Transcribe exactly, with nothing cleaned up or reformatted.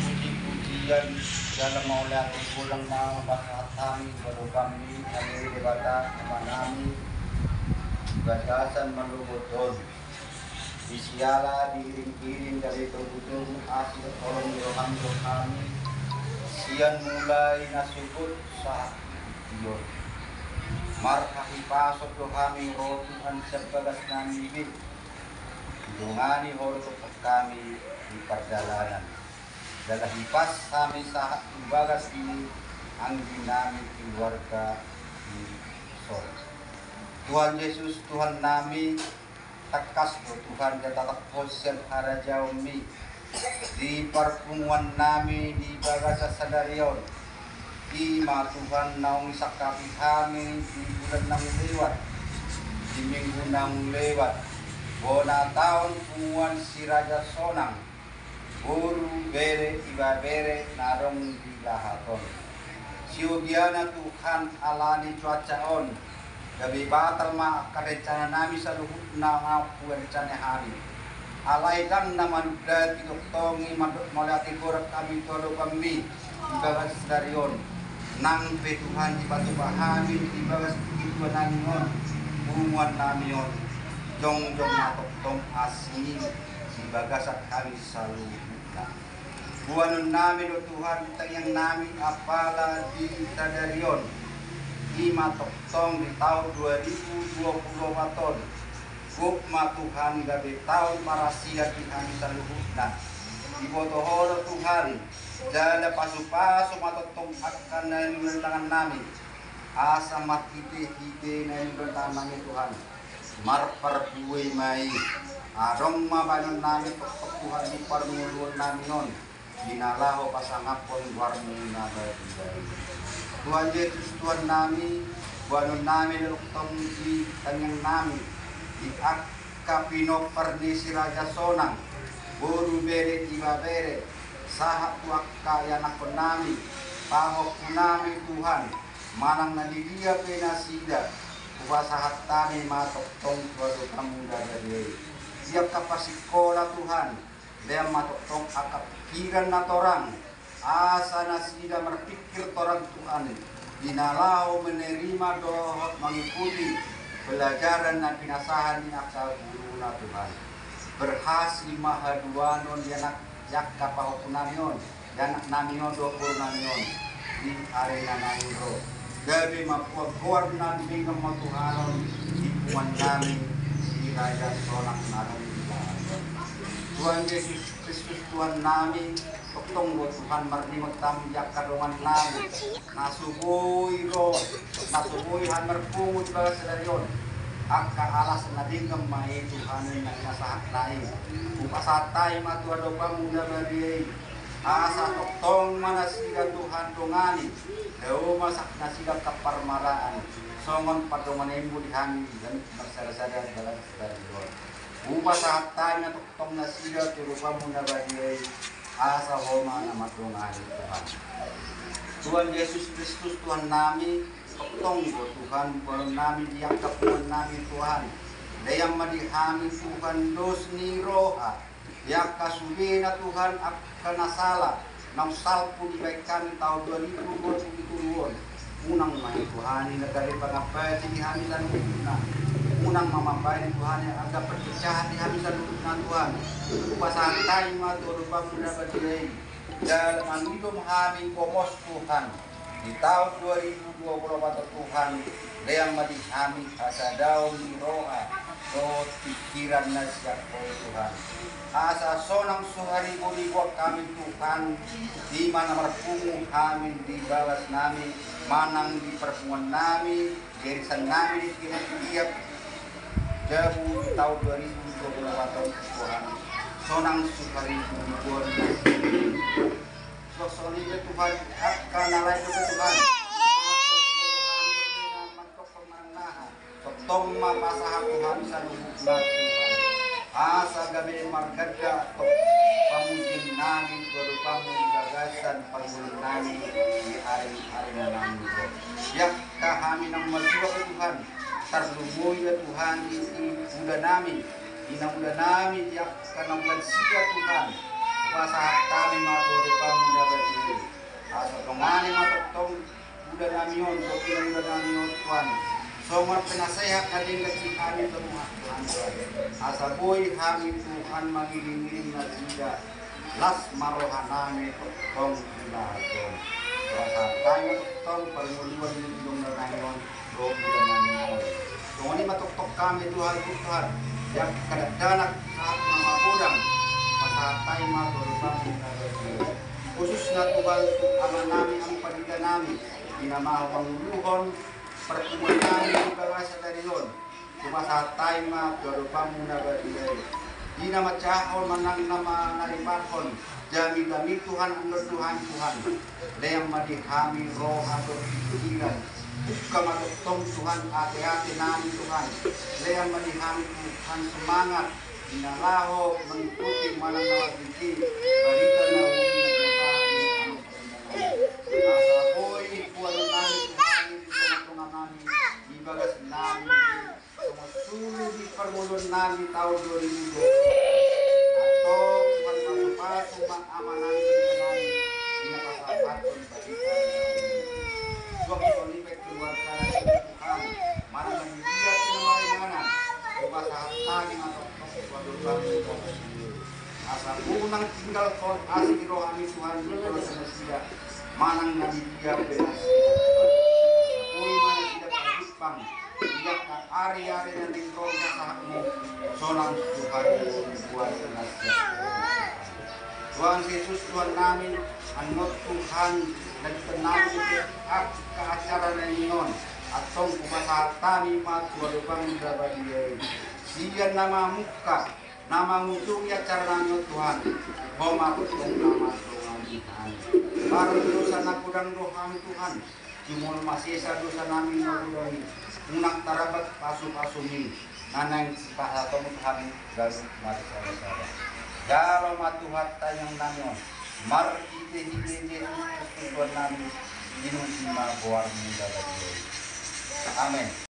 Puji-pujian jala mauliate godang ma pasahat hami tu adopanMi, ale Debata Amanami, di bagasan manogot on. Di siala diiring-iring gabe togu-togu asi dohot holong ni rohaM tu hami, sian mulai na sogot sahat tu tingki on. Marhahipason do hami ro Tuhan sian bagasnami be, didongani Ho do tongtong hami di pardalanan. Jala hipas hami sahat tu bagas ni angginami keluarga dison. Tuhan Jesus, Tuhannami, tangkas do Tuhan ditatap Ho sian harajaonMi di parpunguannami di bagasan sadari on. I ma Tuhan naung disangkapi hami di bulan naung lewat, di minggu naung lewat, bona taon punguan Si Raja Sonang, boru, bere, ibebere na adong di lahat on. Siogiana Tuhan, alani cuaca on gabe batal ma angka rencananami saluhutna naung hurencana hami. Alai ndang na manunda, ditongtong i mandok mauliate godang hami tu adopanMi di bagas sadari on. Nang pe Tuhan dipatupa hami di bagas tingki tuanami on, punguannami on, jongjong ma tongtong asi di bagasan hami saluhutna. Boanonnami do Tuhan tangiangnami apala di sadari on, i ma tongtong di taon dua ribu dua puluh opat on. Gok ma Tuhan gabe taon parasian di hami saluhutna. Diboto Ho do Tuhan, jala pasu-pasu ma tongtong angka na niula ni tangannami. Asa marhite-hite na niula ni tangannami Tuhan, marparbue ma i. Adong ma bahenonnami tongtong Tuhan di parngoluonnami on, di na laho pasangaphon goarMu na badia i. Tuhan Jesus Tuhannami, boanonnami do tongtong di tangiangnami, di angka pinompar ni Si Raja Sonang, boru, bere, ibebere, sahat tu angka ianakhonnami, pahompunami Tuhan, manang na di dia pe nasida, hupasahat hami ma tongtong tu adopanMu na badia i. Di angka parsikola Tuhan, lean ma tongtong angka pikiran na torang, asa nasida marpikir torang Tuhan, di na laho menerima dohot mangikuti pelajaran na pinasahat ni angka guruna Tuhan. Berhasil ma haduan on di anak, di angka pahompunami on, di anaknami on dohot borunami on, di ari na naeng ro. Gabe ma goarna denggan ma Tuhan on di punguannami Si Raja Sonang na adong di lahat on. Tuhan Jesus Kristus Tuhannami, tongtong do Tuhan marningot hami di angka dongannami na so boi ro, na so boi hami marpungu di bagas sadari on. Angka alas na denggan ma i Tuhan na pinasahatna i, hupasahat hami ma tu adopanMu na badia i. Asa tongtong ma nasida Tuhan dongani, dao ma nasida angka parmaraan, songon pardonganianMu di hami di ganup marsada-sada di bagas sadari on. Hupasahat hami ma tongtong nasida tu adopanMu na badia i, asa Ho ma na mandongani Tuhan. Tuhan Jesus Kristus Tuhannami, tongtong do Tuhan boanonnami di angka punguannami Tuhan. Lean ma di hami Tuhan dos ni roha, di angka sudena Tuhan angka na sala, naung salpu dibahen hami taon dua ribu dua puluh tolu on. Unang ma i Tuhan i na gabe pangambaen di hami saluhutna. Unang ma mambaen i Tuhan i angka perpecahan di hami saluhutna Tuhan. Hupasahat hami ma tu adopanMu na badia i. Jala mangido ma hami gomos Tuhan. Di taon dua ribu dua puluh opat on Tuhan, lean ma di hami hasadaon ni roha dohot pikiran na sian Ho Tuhan. Asa sonang so hariboriboan hami Tuhan, i ma na marpungu hami di bagasnami, manang di parpunguannami, di arisannami di tiap-tiap jabu di taon dua ribu dua puluh opat on Tuhan. Sonang so hariboriboan. Songon i pe Tuhan, angka na lain dope Tuhan. Tongtong ma pasahat Tuhan saluhutna Tuhan. Asa gabe marganda tong pamujionnami tu adopanMu di bagasan parngoluonnami di ari-ari na naeng ro. Di angka hami naung marjual pe Tuhan, tarlumobi ma Tuhan di, di bulanami. Di na ulaonnami di angka na ulaon sia Tuhan, hupasahat hami ma tu adopanMu na badia i. Asa dongani ma tongtong ulaonnami on dohot di na ulaonnami on Tuhan, songon penasehat na denggan di hami tu Tuhan, Tuhan. Asa boi hami Tuhan mangiringiring nasida, las ma rohanami tongtong di na asa on. Hupasahat hami ma tongtong parngoluon ni ulaonnami on dohot ulaonnami on. Songon i ma tongtong hami Tuhan, Tuhan, di angka dakdanak sahat na magodang, pasahat hami ma tu adopanMu na badia i. Khususna Tuhan tu amanami, amang panditanami, di na mangulahon parpunguannami di bagasan sadari on. Hupasahat hami ma tu adopanMu na badia i. Di na manjahahon manang na manaripathon jamita-jamita Tuhan, andorhon hami Tuhan. Lean ma di hami roha dohot pikiran. Buka ma tongtong Tuhan ateatenami Tuhan. Lean ma di hami Tuhan semangat di na laho mengikuti manang na mangkataion barita na uli na hami. Asa boi hualualuhon nami Tuhan di tongatonganami, di bagasnami, songon solu di parngoluonnami taon dua ribu dua puluh. Antong Tuhan pasupasu ma amanami di na pasahathon barita na uli. Suang songon i pe keluarganami Tuhan, manang na di dia pe na maringanan, hupasahat hami ma tongtong tu adopanMu na badia i. Asa unang tinggalhon asi ni rohaMi Tuhan di tengah-tengah nasida, manang na di dia pe nasida. Boi ma nasida parjumpang di angka ari-ari na naeng ro di sahatMu, sonang tu haribuan nasida. Tuhan Jesus, Tuhannami, annon Tuhan, na di tengah-tengah angka acara na nian on, antong hupasahat hami ma tu adopanMu na badia i. Sian na mamungka, na mangujungi acaranami on Tuhan, Ho ma tongtong na mandongani hami. Baru dosa na godang do hami Tuhan, jumolo ma sesa dosanami na godang i, unang tarlambat pasupasu-Mi, na naeng sipasahatonMu tu hami ganup marsadasada. Jalo ma Tuhan tangiangnami on, marhitehite Jesus Kristus Tuhannami, diuji ma goarMu na badia i. Amen.